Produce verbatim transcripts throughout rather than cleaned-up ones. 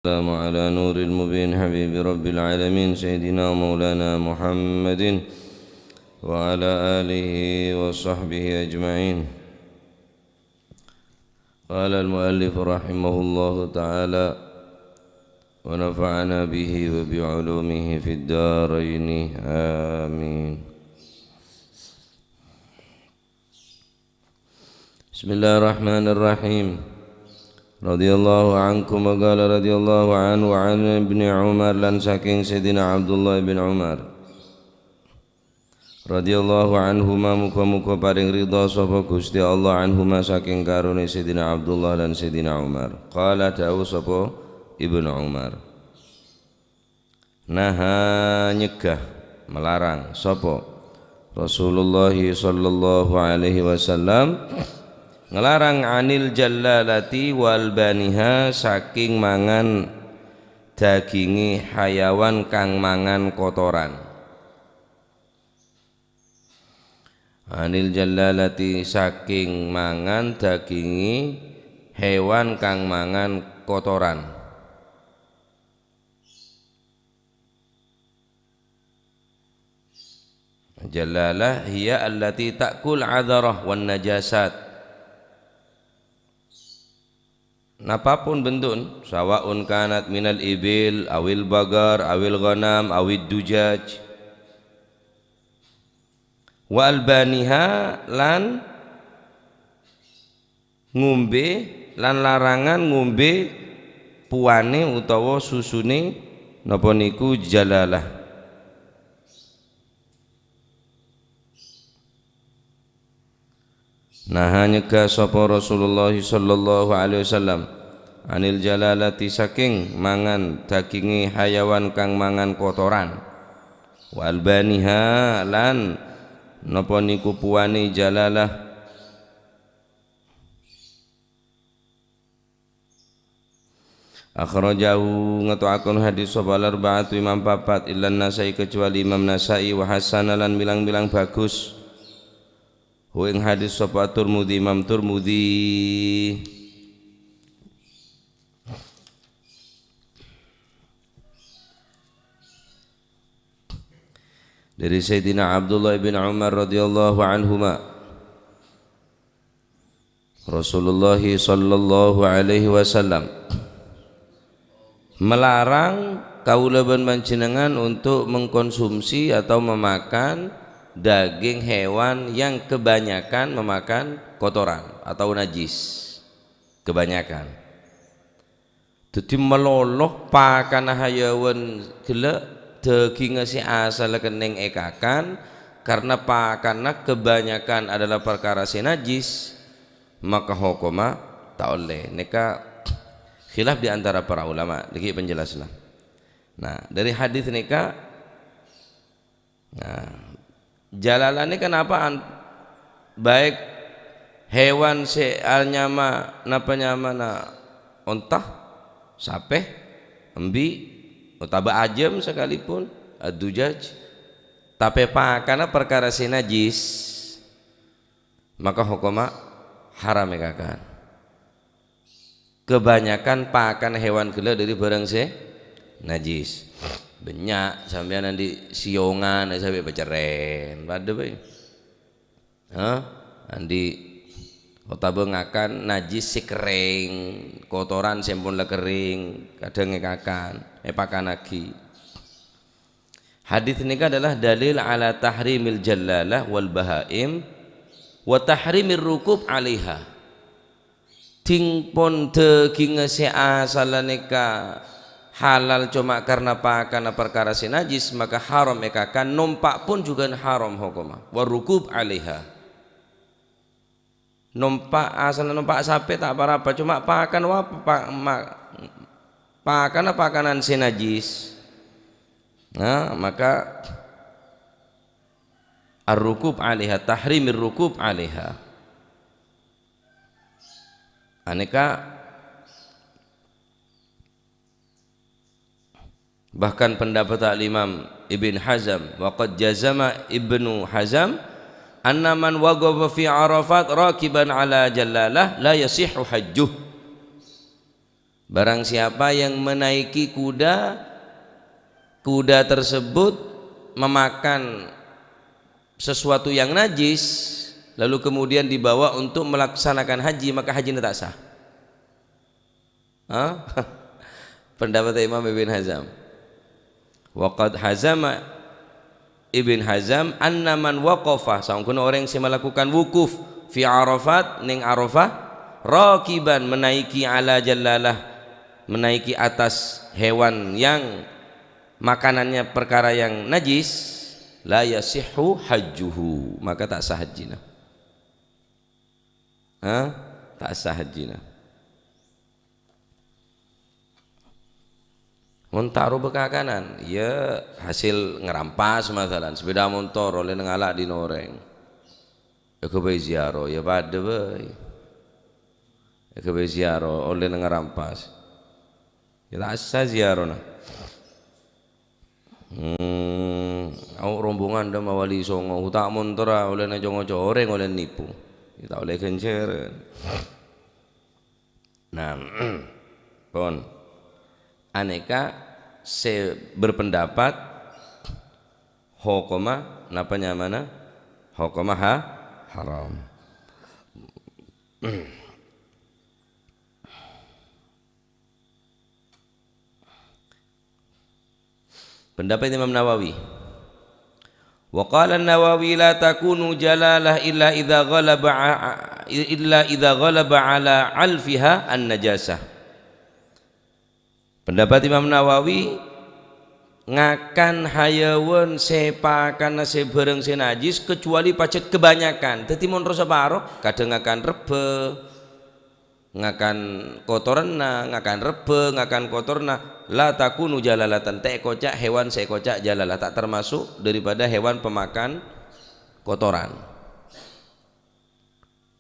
والسلام على نور المبين حبيب رب العالمين سيدنا مولانا محمد وعلى آله وصحبه أجمعين. قال المؤلف رحمه الله تعالى، ونفعنا به وبعلومه في الدارين، آمين. Bismillahirrahmanirrahim. Radhiyallahu ankum, wa qala radhiyallahu anhu, wa an Ibni Umar, lan saking Sayyidina Abdullah bin Umar. Radhiyallahu anhuma, muga-muga paring ridha sapa Gusti Allah anhuma saking karone Sayyidina Abdullah lan Sayyidina Umar. Qala, dawuh sapa Ibnu Umar. Naha, nyegah, melarang, sapa? Rasulullah sallallahu alaihi wasallam ngelarang anil jallalati wal baniha, saking mangan daginge hayawan kang mangan kotoran. Anil jallalati, saking mangan daginge hewan kang mangan kotoran. Jallalah hiya allati ta'kul adharah wan najasat. Napapun bentukna, sawa'un kanat minal ibil, awil bagar, awil ghanam, awid dujaj. Wa albaniha, lan ngombe, lan larangan ngombe puwane utawa susune napa niku jallalah. Naha, nyegah sapa Rasulullah sallallahu alaihi wasallam anil jallalati, saking mangan daginge hayawan kang mangan kotoran. Wa albaniha, lan napa niku puwane jallalah. Akhrajahu, ngeto'aken hadis sapa al-arba'atu, imam papat, illa Nasai, kecuali Imam Nasai, wa hassana, lan milang-milang bagus hu ing hadis sapa Turmudi, Imam Turmudi. Dari Sayyidina Abdullah bin Umar radhiyallahu anhuma. Rasulullah sallallahu alaihi wasallam melarang kaula ban panjenengan untuk mengkonsumsi atau memakan daging hewan yang kebanyakan memakan kotoran atau najis. Kebanyakan. Daddi malolo pakanna hayawan gella', dagingnga sè asalla kennèng èkakan, karna pakanna kebanyakan adalah parkara sè najis, maka hokomma ta' ollè. Nèka khilaf di antara para ulama, dhâggi' panjelasanna. Nah, dhâri hadis nèka, Nah, jallalah nèka napa an-, baik hewan sè anyama, napa nyamana onta, sapè, embi', otabâ ajâm sakalipun, ad-dujaj, tapè pakanna parkara sè najis, maka hokomma haram èkakan. Kebanyakan pakan hewan gella' dhâri bhârâng sè najis. Bânnya' sampèyan andi' sèyongan, sampè' pècèrrèn. Padâ bhâi. Hah? Andi' otabâ ngakan najis sè kerrèng, kotoran sè ampon la kerrèng, kadhâng èkakan, èpakannaghi. Hadis nèka adalah dalil ala tahrimil jallalah wal bahaim wa tahrimir rukub alaiha. Dingpon dâgingnga sè asalla nèka halal coma karna pakanna parkara sè najis, maka haram èkakan, nompa' pon jhughân haram hokomma. War rukub alaiha. Nompa', asalla nompa' sapè ta' pa-rapa, coma pakan wa pa-, ma-, pakanna pakanan sè najis. Nah, maka ar-rukub alaiha, tahrimir rukub alaiha. Anèka Bahkan pendapat Al-Imam Ibn Hazm, "Wa qad jazama Ibnu Hazm anna man waqafa fi Arafat rakiban ala jallalah la yasihhu hajjuh." Barang siapa yang menaiki kuda, kuda tersebut memakan sesuatu yang najis, lalu kemudian dibawa untuk melaksanakan haji, maka hajinya tak sah. Hah? Pendapat Imam Ibn Hazm. Wa qad hazama Ibn Hazm anna man waqafa, saongghuna orèng sè malakukan wukuf fi Arafat, neng Arafah, rakiban, menaiki ala jallalah, menaiki atas hewan yang makanannya perkara yang najis, la yasihhu hajjuhu, maka tak sah hajjina. Hah? Tak sah hajjina. Mon ta' rowa kakanan, ya hasil ngerampas, masalan, sepeda motor ollè ngala' dhin orèng. Èghâbây ziarah, ya padâ bhâi. Èghâbây ziarah, ollè ngerampas. Ya ta' sah ziarahna. Hmm, au' rombongan dâ' mawali songo, ta' montor ollè co-ngoco orèng, ollè nipu. Ya ta' ollè ghânjhârân. Nah, pon. Anèka sè berpendapat hokomma napa nyamana? Hokomma ha-, haram. Pendapat Imam Nawawi. Wa qala Nawawi, "La takunu jalalah illa idza ghalaba a-, illa idza ghalaba ala alfiha an-najasah." Pendapat Imam Nawawi, ngakan hayawan sè pakanna sè bhârâng sè najis, kecuali pajhât kebanyakan. Dhâddhi, mon ro-saparo, kadhâng ngakan rebbhâ, ngakan kotoranna, ngakan rebbhâ, ngakan kotoranna, la takunu jalalatan, ta' èkoca' hewan sè èkoca' jalalah, ta' termasuk daripada hewan pemakan kotoran.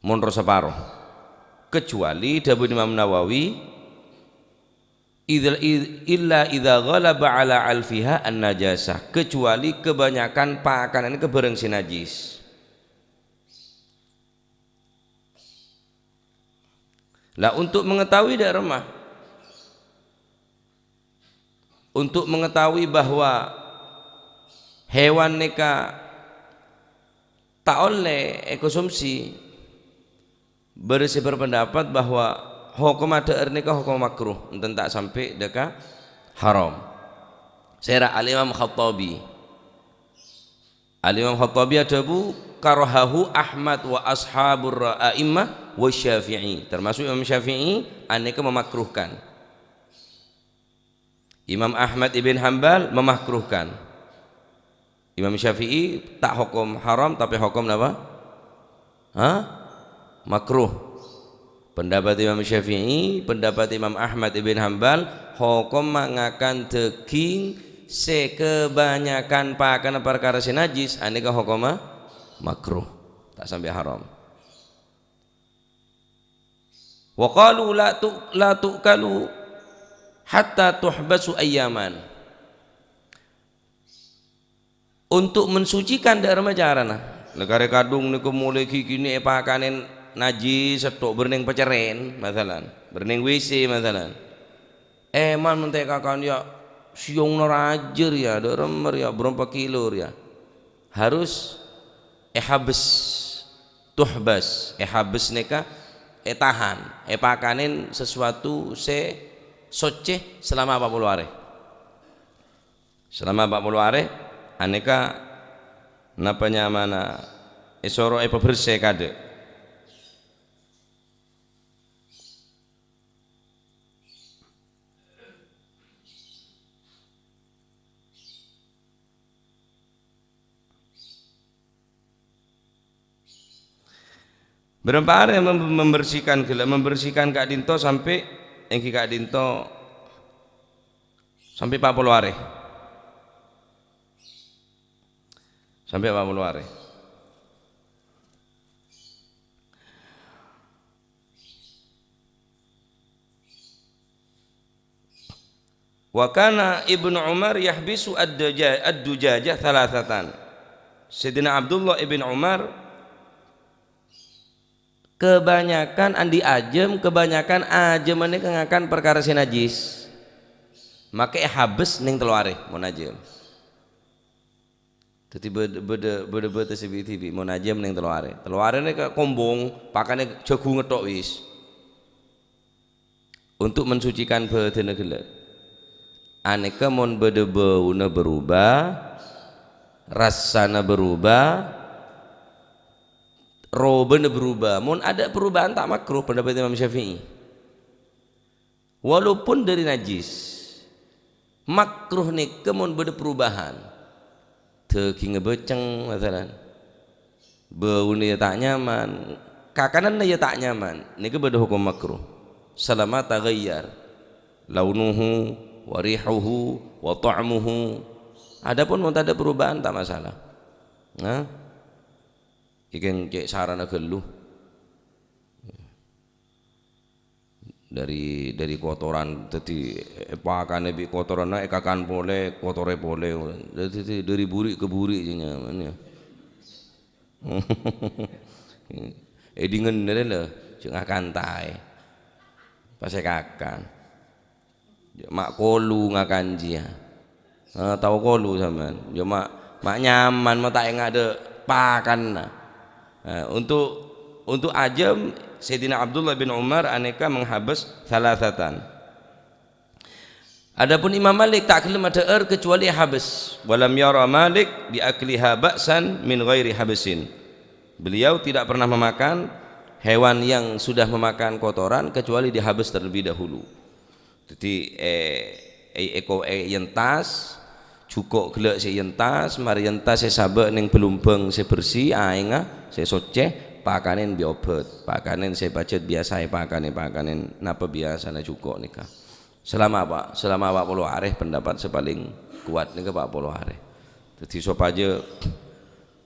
Mon ro-saparo. Kecuali, dhâbuna Imam Nawawi, idza-, id-, illa idza ghalaba ala alfiha an-najasah, kecuali kebanyakan pakananna bhârâng sè najis. Lah, untuk mengetahui dâ' remma, untuk mengetahui bahwa hewan nèka ta' ollè èkonsumsi, bâdâ sè berpendapat bahwa hokomma dhâ'âr nèka hokom makruh, enten ta' sampè' dâ' ka haram. Sèra Al-Imam Khattabi. Al-Imam Khattabi adhâbu, "Karahahu Ahmad wa ashabur ra-, a'immah wa Syafi'i." Termasuk Imam Syafi'i, anèka memakruhkan. Imam Ahmad ibn Hambal memakruhkan. Imam Syafi'i ta' hokom haram, tapè hokom napa? Hah? Makruh. Pendapat Imam Syafi'i, pendapat Imam Ahmad ibn Hambal, hokomma ngakan dhâghing sè kebanyakan pakanna parkara sè najis, anèka hokomma makruh. Ta' sampè' haram. Wa qalu la tu-, la tu'kalu hatta tuhbasu ayyaman. Untuk mensucikan dâ' remma carana. La karè kadhung nèko molaè ghighina èpakanè najis sèttong bârnèng pècèrrèn, masalan. Bârnèng W C, masalan. Èman mènta èkakan, ya, sèyong narajâr, ya, dâ' remma, ya, bârâmpa kilo, ya. Harus èhabes, tuhbas, èhabes nèka ètahan, èpakanè sesuatu sè soccè selama pa' polo arè. Selama pa' polo arè, anèka napa nyamana èsoro èpabersè kadâ'. Bârâmpa arè mem-, membersihkan ghellâ', membersihkan ka'dinto sampè', èngghi ka'dinto sampè' pa' polo arè. Sampè' pa' polo arè. Wa kana Ibnu Umar yahbisu ad-daja-, ad-dujaja thalathatan. Sayyidina Abdullah ibn Umar Kebanyakan andi' ajâm, kebanyakan ajâm nèka ngakan parkara sè najis. Makè èhabes neng tello arè, mon ajâm. Dhâddhi bâd-, bâdâ, bâdâ bâtessa bi'-dhibi', mon ajâm neng tello arè. Tello arè nèka kombong, pakanè jhâghung tok wis. Untuk mensucikan bhâdhânna ghellâ'. Anèka mon bâdâ bâuna berubah, rassana berubah, robâna berubah. Mon adâ' perubahan ta' makruh, pendapat Imam Syafi'i. Walaupun dâri najis. Makruh nèka mon bâdâ perubahan. Dhâghingnga bâceng, masalan. Bâuna ya ta' nyaman, kakananna ya ta' nyaman, nèka bâdâ hokom makruh. Salama taghayyar launuhu wa rihuhu wa ta'muhu. Adapun mon tadâ' perubahan, ta' masalah. Nah, iki cè' sarana ghâllu. Dâri, dâri kotoran, dhâddhi èpakanè bi' kotoranna, èkakan polè, kotorè polè. Dhâddhi, dhâri buri' ka buri' sè nyaman, ya. Èdingèn arè, lho, jhâ' ngakan taè. Pas èkakan. Ma' kolu ngakan jiyâ. Ah, tao kolu sampèyan. Jhâ' ma', ma' nyaman, ma' ta' enga' dâ' pakanna. Ah, untuk, untuk ajâm, Sayyidina Abdullah bin Umar anèka menghabes salasatan. Adapun Imam Malik ta' ghellem adhâ'âr kecuali habes. Walam yara Malik bi akliha ba'san min ghairi habsin. Beliau tidak pernah memakan hewan yang sudah memakan kotoran kecuali dihabes terlebih dahulu. Dhâddhi, è-, è-, èko-, è-, èyentas, jhuko' ghellâ' sè èyentas, marè èyentas sè sabâ' neng bâlumbâng sè bersè, aèngnga sè soccè, pakanè bi' obhât, pakanè sè pajhât biyasa èpakanè, pakanè napa biyasana jhuko' nèka. Salama pa-, salama pa' polo arè, pendapat sè palèng kowat nèka pa' polo arè. Dhâddhi sopajâ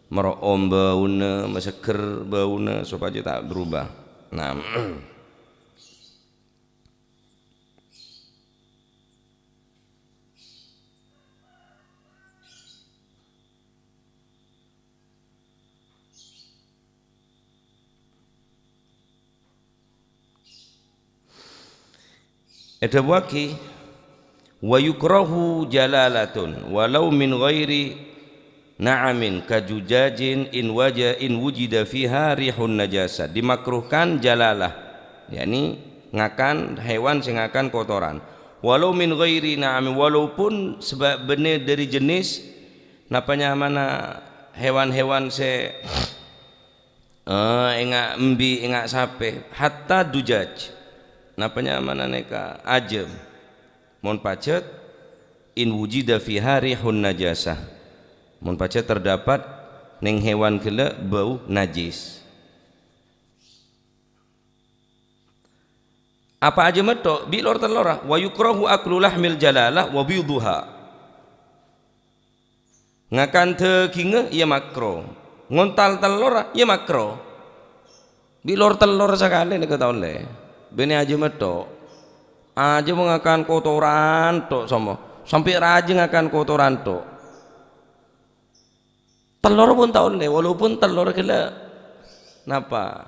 maro'om bâuna, maseggher bâuna, sopajâ ta' berubah. Nah, èdhâbuwâghi, "Wa yukrahu jalalatun walau min ghairi na'amin ka jujajin in waja-, in wujida fiha rihun najasah." Dimakruhkan jalalah, yakni ngakan hewan sè ngakan kotoran. "Walau min ghairi na'amin," walaupun seba-, bânnè dâri jenis, napa nyamana, hewan-hewan sè Eh, enga' embi', enga' sapè, hatta dujaj. Napa nyamana nèka? Ajâm. Mon pajhât, in wujida fiha rihun najasah. Mon pajhât terdapat neng hewan ghellâ' bâu najis. Apa ajâm tok? Bi' lor-tellorra. Wa yukrahu aklu lahmil jalalah wa bidhuha. Ngakan dhâghingnga, iyâ makro. Ngontal tellorra, iyâ makro. Bi' lor-tellor sakalè nèka ta' ollè. Bânnè ajâm tok. Ajâm ngakan kotoran tok, somo. Sampè' rajâ ngakan kotoran tok. Tellor pon ta' ollè, walaupun tellor ghellâ'. Napa?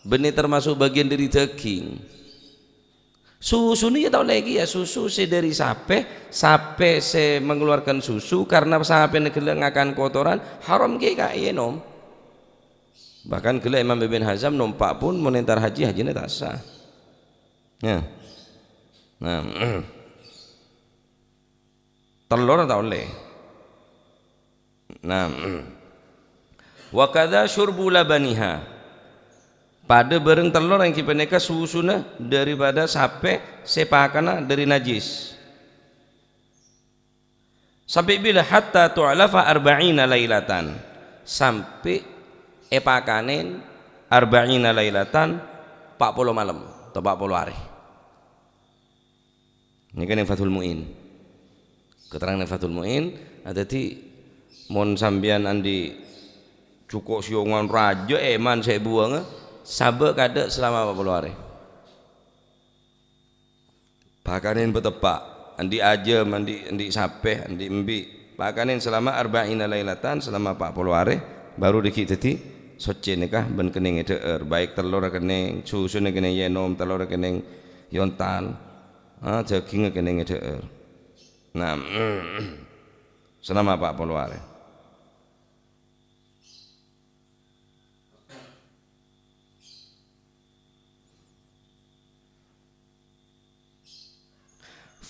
Bânnè termasuk bagian dâri dhâghing. Susuna iyâ ta' ollè kèya, susu sè dâri sapè, sapè sè mengeluarkan susu karena sapèna ghellâ' ngakan kotoran, haram kèya ka ènom. Bahkan ghellâ' Imam Ibn Hazm nompa' pon mon entar haji, hajina ta' sah. Ya. Nah, tellor ta' ollè. Nah, wa kadza syurbu labaniha. Padâ bâreng tellor èngghi panèka susuna dâripada sapè sè pakanna dâri najis. Sampè' bilâ? Hatta tu'lafa arba'ina lailatan. Sampè' èpakanè arba'ina lailatan, pa' polo malem, atau pa' polo arè. Nèka neng Fathul Mu'in. Keterangan neng Fathul Mu'in, ah, dhâddhi mon sampèyan andi' jhuko' sèyongan rajâ èman sè èbuwângnga, sabâ' kadâ' salama pa' polo arè. Pakanè pateppa', andi' ajâm, andi', andi' sapè, andi' embi'. Pakanè salama arba'ina lailatan, salama pa' polo arè, baru dhiggi' dhâddhi soccè nèka bân kennèngè dhâ'âr, baik tellorra kennèng, susuna kennèng ènom, tellorra kennèng èyontal, ah, dhâgingnga kennèngè dhâ'âr. Nah, selama empat puluh arè.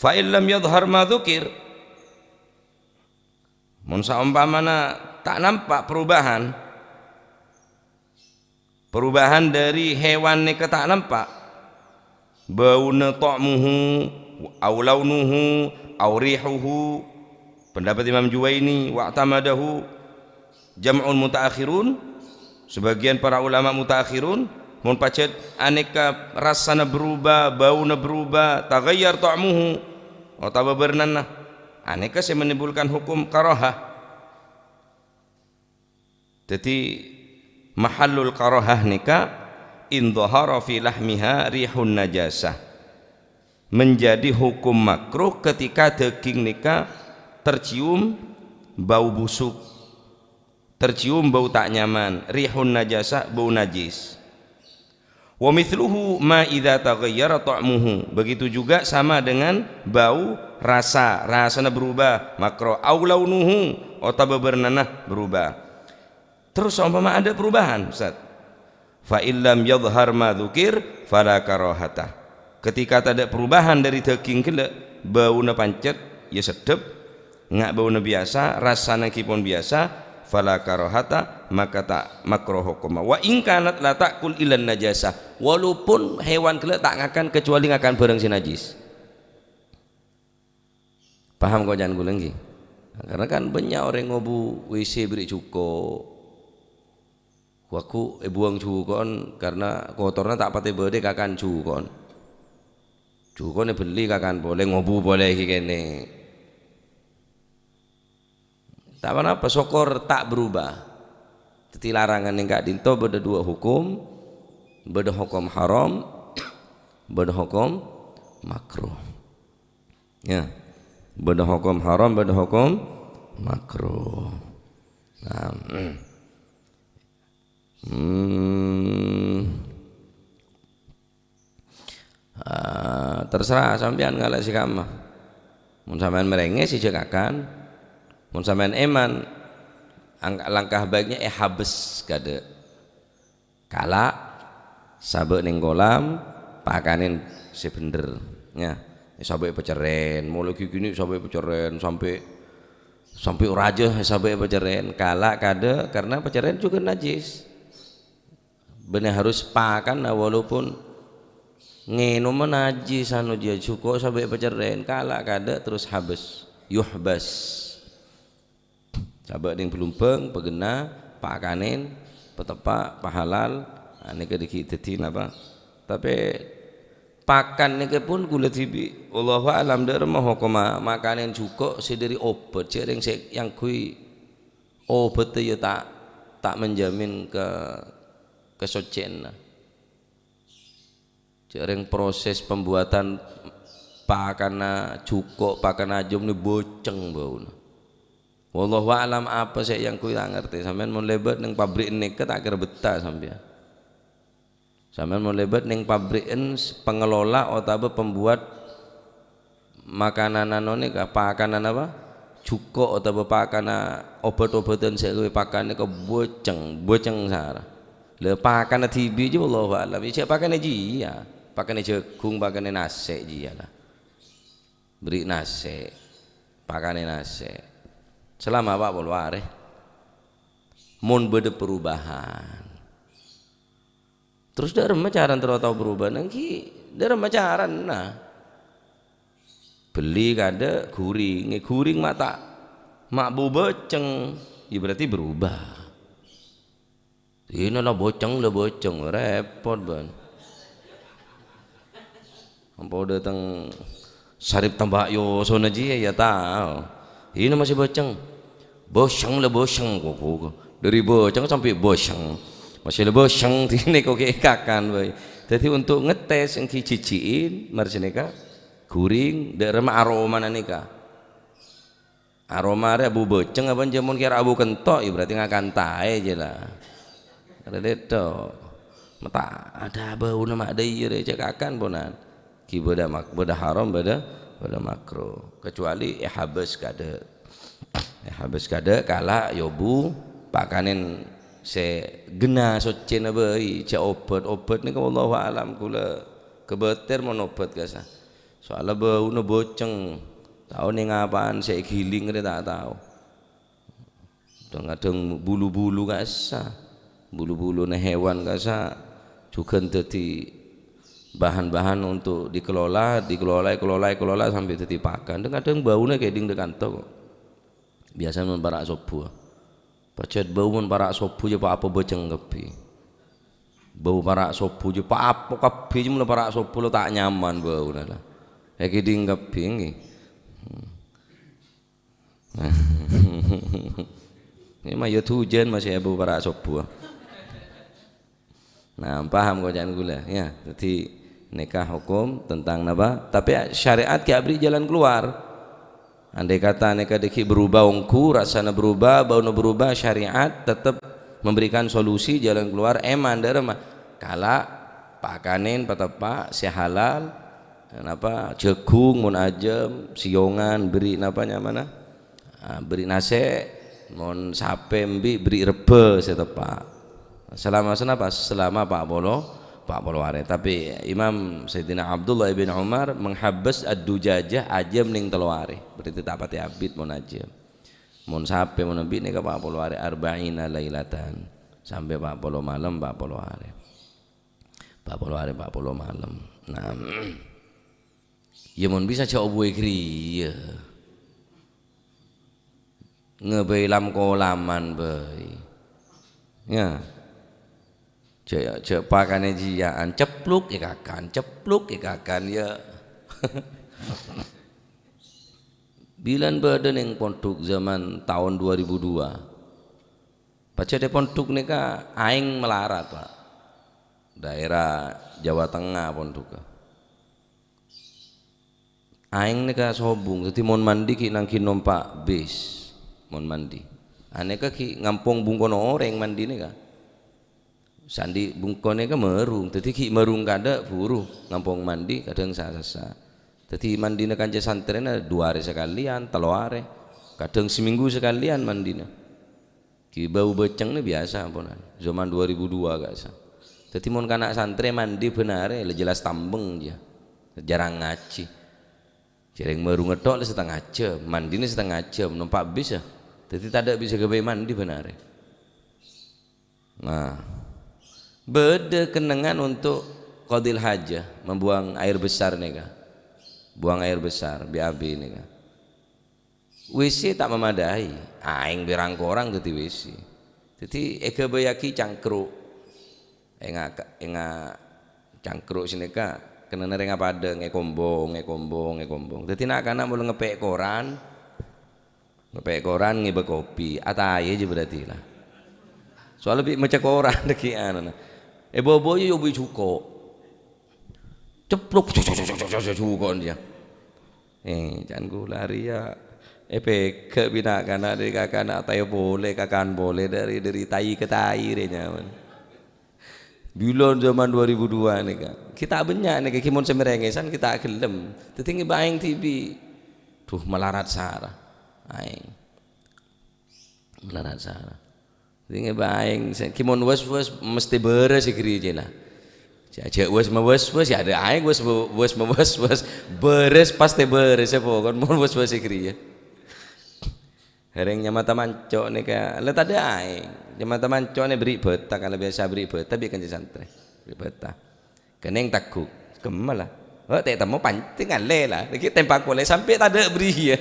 Fa in lam yadhhar ma dzukir, mon saompamana ta' nampa' perubahan, perubahan dhâri hèwan nèka ta' nampa', bauna, ta'muhu, au launuhu, au rihuhu, pendapat Imam Juwaini, wa'tamadahu jam'un mutaakhirun, sebagian para ulama mutaakhirun, mon pajhât anèka rassana berubah, bauna berubah, taghayyar ta'muhu, otabâ bârnana, anèka sè menimbulkan hukum karahah. Dhâddhi, mahallul karahah nèka in dhahara fi lahmiha rihun najasah. Menjadi hukum makruh ketika daging nèka tercium bau busuk, tercium bau ta' nyaman, rihun najasah, bau najis. Wa mithluhu ma idza taghayyara ta'muhu. Begitu juga sama dengan bau, rasa, rasana berubah, makruh, au launuhu, otabâ bârnana berubah. Terros saompama adâ' perubahan, Ustaz? Fa in lam yadhhar ma dzukir fala karahata. Ketika tadâ' perubahan dhâri daging ghellâ', bauna pancet, ya seddhep, nga' bauna biyasa, rasana ghi pon biyasa, fala karahata, maka ta' makruh hokomma. Wa in kanat la ta'kul illan najasah, walaupun hewan ghellâ' ta' ngakan kecuali ngakan bârâng sè najis. Paham koca'an kaulâ, ngghi? Karena kan bânnya' orèng ngobu W C bâri' jhuko'. Waghu èbuwâng jhuko'en karena kotorna ta' patè bâdâ kakan jhuko'en. Jhuko'en èbelli kakan polè, ngobu polè ghi kènè'. Ta' ponapa, sokor ta' berubah. Dhâddhi larangan nèng ka'dinto bâdâ duwâ' hokom, bâdâ hokom haram, bâdâ hokom makruh. Ya. Bâdâ hokom haram, bâdâ hokom makruh. Nah, hmm. Ah, terserah sampèyan ngalè' sè kamma. Mon sampèyan marèngè sè jhâ' kakan, mon sampèyan èman, ang-, langkah baiknya èhabes kadâ'. Kala', sabâ' nèng kolam, pakanè sè bhendher, ya. Sabâ' èpacerrèn, molaè ghi' kènè' sabâ' èpacerrèn, sampè', sampè' rajâ sabâ' èpacerrèn. Kala' kadâ', karena pacerrèn jhughân najis. Bânnè harus pakanna, walaupun ngènoma najis, anu, jiyâ, jhuko' sabâ' èpacerrèn, kala' kadâ' terros habes, yuhbas. Sabâ' nèng bâlumbâng, paghenna, pakanè, pateppa', pahalal, anèka dâggi' dhâddhi napa? Tapè pakan nèka pon kaulâ dhibi', wallahu a'lam, dâ' remma hokomma makanè jhuko' sè dhâri obhât, jhâ' rèng sè èangghuy obhât, ya ta', ta' menjamin ka-, kasoccèyanna. Jhâ' rèng proses pembuatan pakanna jhuko', pakanna ajâm nè bâceng bâuna. Wallahu a'lam, apa sè èangghuy ta' ngartè. Sampèyan mon lèbât nèng pabrik nèka ta' kèra bettah sampèyan. Sampèyan mon lèbât nèng pabriken s-, pengelola otabâ pembuat makanan anu nèka, pakanan apa? Jhuko' otabâ pakana obhât-obhâdhân sè èpakan nèka bâceng, bâceng sara. Lha pakanna dhibi' jiyâ wallahu a'lam. Jhâ' pakanè jiyâ, pakanè jhâghung, pakanè nasè' jiyâ la. Bâri' nasè', pakanè nasè'. Selama pa' polo arè. Mon bâdâ perubahan. Terros dâ' remma carana terro tao berubah? Nangghing dâ' remma carana? Belli kadâ' ghuring, è ghuring ma' ta', ma' bâu bâceng, ya berarti berubah. Ina la bâceng, la bâceng, repot bân. Ampo dâteng Sarip Tambak Yosona jiyâ, ya tao. Ina masih bâceng. Bâceng la bâceng, kok, kok. Dâri bâceng sampè' bâceng. Masih la bâceng, dine kok kakan bhâi. Dhâddhi untuk ngetes ènggi jijiin, mara sanèka ghuring, dâ' remma aromana nèka. Aroma arè abu bâceng apa jhâ' mon kèra abu kento', ya berarti ngakan taè jiyâ la. Rèdhèdhâ. Mata ada bâuna ma' dâ' iyâ rè, cè' kakan ponan. Ghi' bâdâ mak-, bâdâ haram, bâdâ, bâdâ makruh. Kecuali èhabâs kaadâ'. Èhabâs kaadâ', kala' yâ bu, pakanèn sè ghenna soccèna bhâi, jhâ' obhât. Obhât nèka wallahu a'lam, kaulâ kabâtèr mon obhât kassa'. Soalla bâuna bâceng, tao nèng apaan sè èghiling rè ta' tao. Kadhâng-kadhâng bulu-bulu kassa', bulu-buluna hewan kassa', jhughân dhâddhi bahan-bahan untuk dikelola, dikelola, dikelola, dikelola sampè' dhâddhi pakan. Kadhâng-kadhâng bâuna kèdhing dâ' kanto kok. Biyasana mon para' sobbhu. Pajhât bâu mon para' sobbhu jâ pa-apa bâceng kabbhi. Bâu para' sobbhu jâ pa-apa kabbhi, jâ mon para' sobbhu lo ta' nyaman bâuna la. Èkèdhing kabbhi, ngghi. Hmm. Ini mah ya hujan masih abu para' sobbhu. Nah, paham koca'an kaulâ, ya. Jadi, nèka hukum tentang napa? Tapi syariat ghi' aberri' jalan keluar. Andai kata nèka dhâggi' berubah ongghu, rassana berubah, bâuna berubah, syariat tetep memberikan solusi, jalan keluar, è mandhâr ma-, kala' pakanèn pateppa' sè halal, napa, jhâghung mon ajâm, sèyongan, bâri' napa nyamana? Ah, bâri' nasè', mon sapè embi' bâri' rebbhâ sè teppa'. Selama sanapa? Selama pa' polo, pa' polo arè. Tapi Imam Sayyidina Abdullah ibn Umar menghabes ad-dujajah ajâm nèng tello arè. Berarti ta' patè abit mon ajâm. Mon sapè mon embi' nèka pa' polo arè, arba'ina lailatan. Sampè' pa' polo malem, pa' polo arè. Pa' polo arè, pa' polo malem. Nah, ya mon bisa jhâ' obuwâ ghâriyâ. Ngabây lam-kolaman bhâi. Ya. Jhâ', jhâ' pakanè jiyâ'ân, cepluk èkakan, cepluk èkakan, ya. Bilân bâdâ nèng pondhuk zaman taon dua ribu dua. Pajhât è pondhuk nèka aèng malarat, Pak. Daerah Jawa Tengah pondhukka. Aèng nèka sobung, dhâddhi mon mandi ghi' nangghi nompa' bis, mon mandi. Anèka ghi' ngampong bungkona orèng mandi nèka. Sandi bungkona nèka marung, dhâddhi ghi' marung kaadâ' buru ngampong mandi, kadhâng sa-, sassa. Dhâddhi mandina kanca santrèna dua arè sakalèyan, tello arè, kadhâng samènggu sakalèyan mandina. Ghi' bâu bâceng nè biyasa amponan. Zaman dua ribu dua ka'issa'. Dhâddhi mon kana' santrè mandi bân arè, la jelas tambeng, jâ. Jhârâng ngajhi. Jhârâng marungnga tok la satengnga jhâm, mandina satengnga jhâm, nompa' bis, yâ. Dhâddhi tadâ' bisa ghâbây mandi bân arè. Nah. Bâdâ kennengngan untuk qadil hajah, membuang air besar nèka. Buang air besar, B A B nèka. W C ta' mamadai, aèng bi' rang-korang dhâddhi W C. Dhâddhi èghâbâyyaghi cangkruk. Ènga-, ènga-, cangkruk sanèka kennengnganna rèng apadâ, èkombong, èkombong, èkombong. Dhâddhi na'-kana' molo ngepè' koran, ngepè' koran ngèbâ kopi, ataya jâ berarti la. Soalnya bi' maca koran dhâggi' anona. Èbâbâ jâ obuy jhuko'. Ceplok, cuk, cuk, cuk, cuk, cuk, cuk, cuk, kon, ya. Eh, can kaulâ rèya èpèghâ' bi' na'-kana' dhâri kakana' taè polè, kakan polè dhâri, dhâri taè ka taè rè nyaman. Bilân zaman dua ribu dua nèka. Ghi' ta' bânnya' nèka, ghi' mon sè mèrèngèsan ghi' ta' ghellem. Dhâddhi ngèbâ aèng dhibi'. Duh, malarat sara. Aèng. Malarat sara. Dhâddhi ngèbâ aèng, sè, ghi' mon wes-wes mesti bârâs è ghâriyâ, cèna. Jhâ', jhâ' wes ma-wes-wes, ya adâ' aèng wes, wes ma-wes-wes. Bârâs pastè bârâs, ya, pokon mon wes-wes è ghâriyâ. Ghârèng nyamata manco' nèka, la tadâ' aèng. Nyamata manco' nè bâri' bhâta, kan la biyasa bâri' bhâta bi' kanca santrè. Bâri' bhâta. Kenning tagghu'. Kemma la. Oh, ta' temmo pancèng alè la. Lagi tempak polè sampè' tadâ' bâriyâ.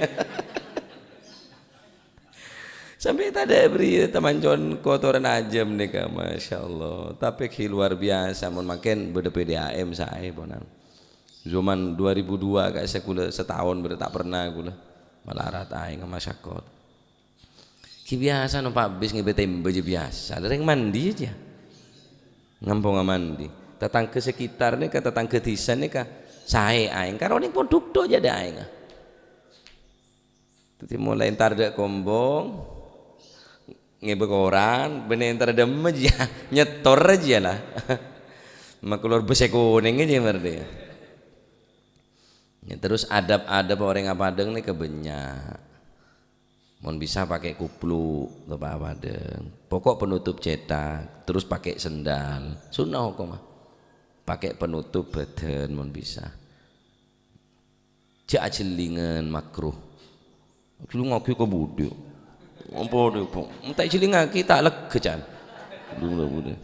Sampè' tadâ' bâriyâ tamanco'an kotoran ajâm nèka, Masya Allah. Tapè ghi' luar biasa, mon mangkèn bâdâ P D A M saè, ponan. Zaman dua ribu dua ka'issa' kaulâ sataon bâdâ ta' pernah kaulâ malarat aèng masyakot. Ghi' biyasa nompa' bis ngèbâ tèmbâ jâ biyasa, la rèng mandi jâ. Ngamponga mandi. Tatangghâ sekitar nèka, tatangghâ dhisa nèka, saè aèng. Karo nèng pondhuk tok jâ adâ' aèngnga. Dhâddhi molaè entar dâ' kombong, Ngèbâ koran, bânnè entar dâmma jiyâ, nyetor jiyâ la. Makalor bâsè konèng jiyâ marè. Ya, terus adab-adab orèng apadâng nèka bânnya'. Mon bisa pakai kupluk, atau apa-apa deng. Pokok penutup cetak, terus pakai sendal. Sunnah hukumnya. Pakai penutup badan, mon bisa. Jhâ' ajhellingan, makruh. Ajhelling aghi' ka budi. Apa deh, Bang? Entek ajhelling aghi' ta' lega, can. Aduh, ka budi.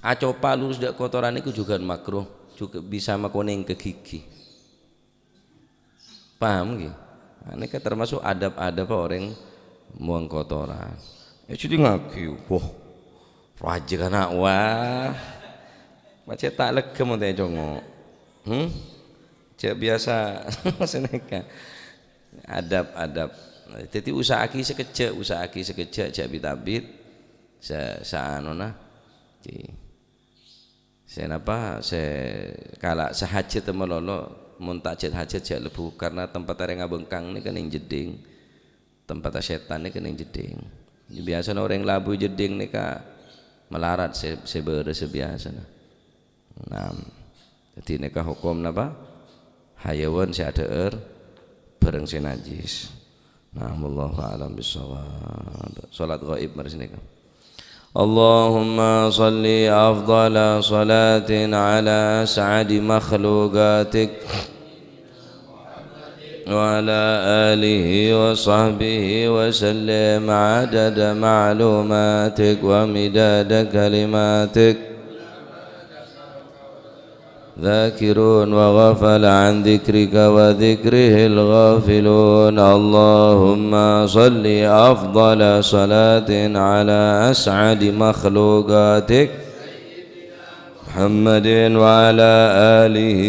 Acopa lurus dâ' kotoran itu juga makruh. Juga bisa makonèng ka gigi. Paham ngghi? Nah, ini kan termasuk adab-adab orèng muang kotoran. Eh, jadi ngaghi, wah, raja kana', wah. Macet ta' lega mon ta' ècongo'. Hmm? Jhâ' biasa sanèka. Adab-adab. Jadi usaha'aghi sakejjhâ', usaha'aghi sakejjhâ', jhâ' bit-abit. Sa-, saanona. Di. Sè napa? Sè kala sahajat malolo, mon ta' jhât-hajat jhâ' lebbu, karna tempat orèng abengkang nèka neng jeddhing, tempat sètan nèka neng jeddhing. Biasana orèng labu jeddhing nèka malarat sè, sè bârâs biasana. Nah, jadi nèka hukum napa? Hayawan sè adhâ'âr bârâng sè najis. Nah, wallahu a'lam bissawab. Salat ghaib mari sanèka. اللهم صل أفضل صلاة على أسعد مخلوقاتك وعلى آله وصحبه وسلم عدد معلوماتك ومداد كلماتك. ذاكرون وغفل عن ذكرك وذكره الغافلون. اللهم صل أفضل صلاة على أسعد مخلوقاتك محمد وعلى آله